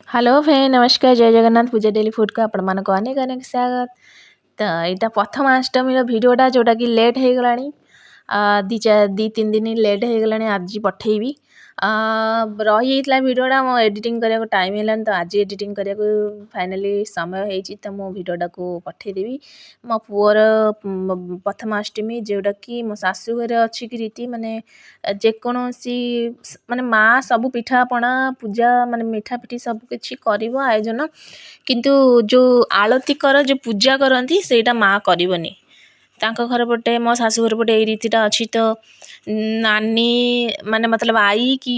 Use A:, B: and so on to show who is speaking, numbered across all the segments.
A: Hello friend, ନମସ୍କାର, ଜୟ ଜଗନ୍ନାଥ। ପୂଜା daily ଫୁଡ଼କୁ ଆପଣମାନଙ୍କୁ ଅନେକ ଅନେକ ସ୍ୱାଗତ। ତ ଏଇଟା ପ୍ରଥମାଷ୍ଟମୀର ଭିଡ଼ିଓଟା, ଯେଉଁଟାକି ଲେଟ୍ ହେଇଗଲାଣି, ଦୁଇ ଚାରି 2-3 ଦିନ ଲେଟ୍ ହେଇଗଲାଣି। ଆଜି ପଠେଇବି। ରହିଯାଇଥିଲା ଭିଡ଼ିଓଟା, ମୋ ଏଡ଼ିଟିଂ କରିବାକୁ ଟାଇମ୍ ହେଲାନି। ତ ଆଜି ଏଡ଼ିଟିଂ କରିବାକୁ ଫାଇନାଲି ସମୟ ହେଇଛି, ତ ମୁଁ ଭିଡ଼ିଓଟାକୁ ପଠେଇଦେବି। ମୋ ପୁଅର ପ୍ରଥମାଷ୍ଟମୀ, ଯେଉଁଟାକି ମୋ ଶାଶୁ ଘରେ ଅଛି କି ରୀତି, ମାନେ ଯେକୌଣସି ମାନେ ମା' ସବୁ ପିଠାପଣା, ପୂଜା, ମାନେ ମିଠା ପିଠି ସବୁ କିଛି କରିବ ଆୟୋଜନ, କିନ୍ତୁ ଯେଉଁ ଆଳତି କର, ଯେଉଁ ପୂଜା କରନ୍ତି, ସେଇଟା ମା' କରିବନି। ତାଙ୍କ ଘର ପଟେ, ମୋ ଶାଶୁ ଘର ପଟେ ଏଇ ରୀତିଟା ଅଛି। ତ ନାନୀ, ମାନେ ମତଲବ ଆଈ କି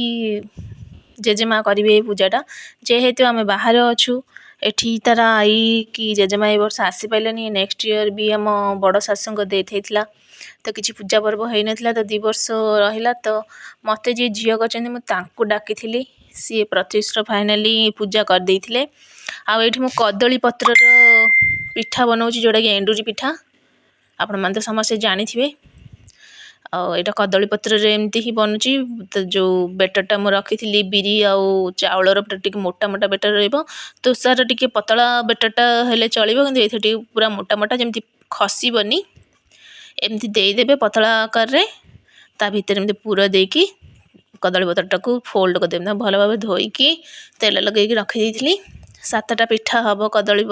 A: ଜେଜେମା କରିବେ ଏଇ ପୂଜାଟା। ଯେହେତୁ ଆମେ ବାହାରେ ଅଛୁ, ଏଠି ତାର ଆଈ କି ଜେଜେମା ଏ ବର୍ଷ ଆସିପାରିଲେନି। ନେକ୍ସଟ ଇୟର ବି ଆମ ବଡ଼ ଶାଶୁଙ୍କ ଡେଥ୍ ହେଇଥିଲା, ତ କିଛି ପୂଜା ପର୍ବ ହେଇନଥିଲା। ତ 2 ବର୍ଷ ରହିଲା। ତ ମୋତେ ଯିଏ ଝିଅ କରିଛନ୍ତି, ମୁଁ ତାଙ୍କୁ ଡାକିଥିଲି। ସିଏ ପ୍ରତିଷ୍ଠା ଫାଇନାଲି ପୂଜା କରିଦେଇଥିଲେ। ଆଉ ଏଇଠି ମୁଁ କଦଳୀ ପତ୍ରର ପିଠା ବନଉଛି, ଯେଉଁଟାକି ଏଣ୍ଡୁରି ପିଠା, ଆପଣମାନେ ତ ସମସ୍ତେ ଜାଣିଥିବେ। ଆଉ ଏଇଟା କଦଳୀ ପତ୍ରରେ ଏମିତି ହିଁ ବନୁଛି। ତ ଯେଉଁ ବେଟରଟା ମୁଁ ରଖିଥିଲି, ବିରି ଆଉ ଚାଉଳର, ଟିକେ ମୋଟା ମୋଟା ବେଟର ରହିବ। ଦୋସାର ଟିକେ ପତଳା ବେଟରଟା ହେଲେ ଚଳିବ, କିନ୍ତୁ ଏଥିରେ ଟିକେ ପୁରା ମୋଟା ମୋଟା, ଯେମିତି ଖସିବନି। ଏମିତି ଦେଇଦେବେ ପତଳା ଆକାରରେ, ତା ଭିତରେ ଏମିତି ପୁର ଦେଇକି କଦଳୀ ପତ୍ରଟାକୁ ଫୋଲ୍ଡ କରିଦେବେ। ଭଲ ଭାବେ ଧୋଇକି ତେଲ ଲଗେଇକି ରଖିଦେଇଥିଲି। ସାତଟା ପିଠା ହେବ କଦଳୀ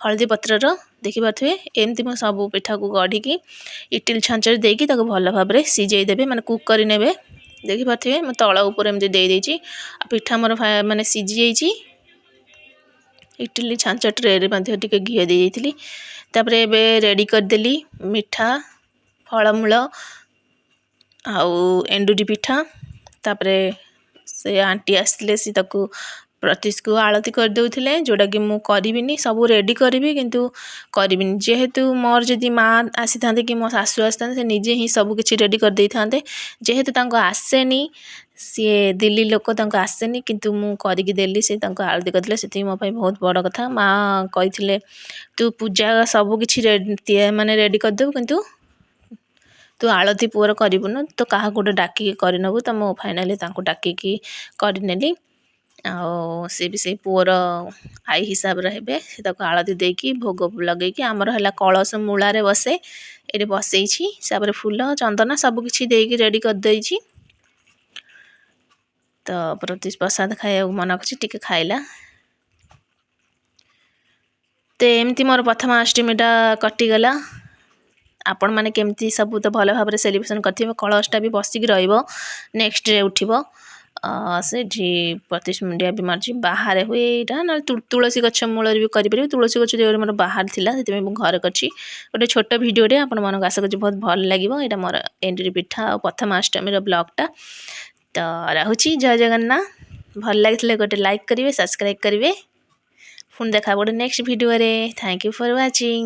A: ହଳଦୀ ପତ୍ରର। ଦେଖିପାରୁଥିବେ, ଏମିତି ମୁଁ ସବୁ ପିଠାକୁ ଗଢ଼ିକି ଇଟିଲି ଛାଞ୍ଚରେ ଦେଇକି ତାକୁ ଭଲ ଭାବରେ ସିଝେଇ ଦେବେ, ମାନେ କୁକ୍ କରିନେବେ। ଦେଖିପାରୁଥିବେ, ମୁଁ ତଳ ଉପରେ ଏମିତି ଦେଇଦେଇଛି ଆଉ ପିଠା ମୋର ମାନେ ସିଝି ଯାଇଛି। ଇଟିଲି ଛାଞ୍ଚ ଟ୍ରେରେ ମଧ୍ୟ ଟିକେ ଘିଅ ଦେଇଯାଇଥିଲି। ତାପରେ ଏବେ ରେଡ଼ି କରିଦେଲି ମିଠା, ଫଳମୂଳ ଆଉ ଏଣ୍ଡୁରି ପିଠା। ତାପରେ ସେ ଆଣ୍ଟି ଆସିଥିଲେ, ସେ ତାକୁ ପ୍ରତିଶକୁ ଆଳତି କରିଦେଉଥିଲେ, ଯେଉଁଟାକି ମୁଁ କରିବିନି। ସବୁ ରେଡ଼ି କରିବି କିନ୍ତୁ କରିବିନି, ଯେହେତୁ ମୋର ଯଦି ମା ଆସିଥାନ୍ତେ କି ମୋ ଶାଶୁ ଆସିଥାନ୍ତେ, ସେ ନିଜେ ହିଁ ସବୁ କିଛି ରେଡ଼ି କରିଦେଇଥାନ୍ତେ। ଯେହେତୁ ତାଙ୍କୁ ଆସେନି, ସିଏ ଦିଲ୍ଲୀ ଲୋକ, ତାଙ୍କୁ ଆସେନି, କିନ୍ତୁ ମୁଁ କରିକି ଦେଲି, ସେ ତାଙ୍କୁ ଆଳତି କରିଦେଲେ, ସେତିକି ମୋ ପାଇଁ ବହୁତ ବଡ଼ କଥା। ମା କହିଥିଲେ, ତୁ ପୂଜା ସବୁ କିଛି ମାନେ ରେଡ଼ି କରିଦେବୁ, କିନ୍ତୁ ତୁ ଆଳତି ପୁଅର କରିବୁନୁ, ତ କାହାକୁ ଗୋଟେ ଡାକିକି କରିନେବୁ। ତ ମୁଁ ଫାଇନାଲି ତାଙ୍କୁ ଡାକିକି କରିନେଲି। ଆଉ ସେ ବି ସେଇ ପୁଅର ଆଈ ହିସାବରେ ହେବେ। ସେ ତାକୁ ଆଳତି ଦେଇକି, ଭୋଗ ଲଗେଇକି, ଆମର ହେଲା କଳସ ମୂଳାରେ ବସେ, ଏଠି ବସେଇଛି। ତାପରେ ଫୁଲ, ଚନ୍ଦନ ସବୁ କିଛି ଦେଇକି ରେଡ଼ି କରିଦେଇଛି। ତ ପ୍ରତି ପ୍ରସାଦ ଖାଇବାକୁ ମନ କରୁଛି, ଟିକେ ଖାଇଲା। ତ ଏମିତି ମୋର ପ୍ରଥମାଷ୍ଟମୀଟା କଟିଗଲା। ଆପଣମାନେ କେମିତି ସବୁ ତ ଭଲ ଭାବରେ ସେଲିବ୍ରେସନ୍ କରିଥିବେ। କଳସଟା ବି ବସିକି ରହିବ, ନେକ୍ସଟ ଡେ ଉଠିବ। ସେଇଠି ପ୍ରତିଶ ମୁଣ୍ଡିଆ ବି ମାରୁଛି। ବାହାରେ ହୁଏ ଏଇଟା, ନହେଲେ ତୁଳସୀ ଗଛ ମୂଳରେ ବି କରିପାରିବେ। ତୁଳସୀ ଗଛ ଯେହେତୁ ମୋର ବାହାରେ ଥିଲା, ସେଥିପାଇଁ ମୁଁ ଘରେ କରିଛି। ଗୋଟେ ଛୋଟ ଭିଡ଼ିଓଟେ, ଆପଣମାନଙ୍କୁ ଆଶା କରୁଛି ବହୁତ ଭଲ ଲାଗିବ। ଏଇଟା ମୋର ଏଣ୍ଡୁରି ପିଠା ଆଉ ପ୍ରଥମାଷ୍ଟମୀର ବ୍ଲଗ୍ଟା। ତ ରହୁଛି, ଜୟ ଜଗନ୍ନାଥ। ଭଲ ଲାଗିଥିଲେ ଗୋଟେ ଲାଇକ୍ କରିବେ, ସବସ୍କ୍ରାଇବ୍ କରିବେ। ପୁଣି ଦେଖା ଗୋଟେ ନେକ୍ସଟ ଭିଡ଼ିଓରେ। Thank you for watching.